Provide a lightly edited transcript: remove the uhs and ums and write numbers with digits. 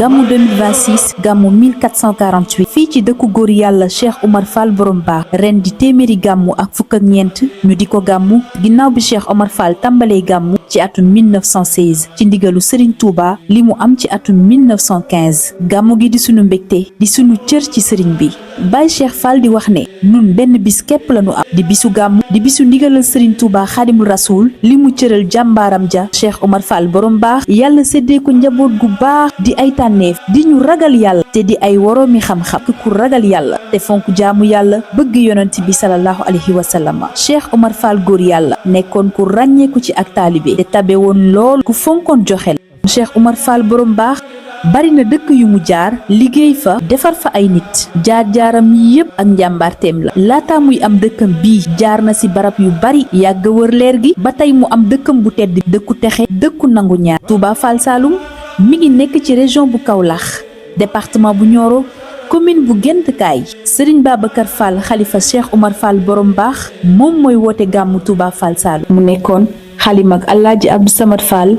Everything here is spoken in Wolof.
gàmmu 2026 gàmmu 1448 fii ci dëkku góor yàlla Cheikh Omar Fall borom baax ren di téeméeri gàmmu ak fukk ak ñeent ñu di ko gàmmu ginnaaw bi Cheikh Omar Fall tàmbalee gàmmu ci atum 1916 ci ndigalu Serigne Touba li mu am ci atum 1915 gàmmu gi di sunu mbégte di sunu cër ci Serigne bi Baye Cheikh Fall di wax ne nun benn bis képp lañu am di bisu gàmmu di bisu ndigalal Serigne Touba Xaadimul Rasuul li mu cëral jàmbaaram ja Cheikh Omar Fall borom baax yàlla séddee ko njaboot gu baax di ay tànneef di ñu ragal yàlla te di ay woroomi xam-xam ku ragal yàlla te fonk jaamu yàlla bëgg yonent bi sallallahu alayhi wa sallam Cheikh Omar Fall góor yàlla nekkoon ku ràññeeku ci ak taalibe te tabe woon lool ku fonkoon joxe la Cheikh Omar Fall borom baax bari na dëkk yu mu jaar liggéey fa defar fa ay nit jaar-jaaram yépp ak njàmbaarteem la laata muy am dëkkam bii jaar na ci barab yu bari yàgg wër leer gi ba tey mu am dëkkam bu tedd dëkku texe dëkku nangu ñaar Touba Fall Saloum mi ngi nekk ci région bu Kaolack département bu Nioro commune bu Gént Kaay Serigne Babacar Fall xalifa Cheikh Omar Fall borom baax moom mooy woote gàmmu Touba Fall Saloum mu nekkoon xalima ak Alaaji Abdou Samad Fall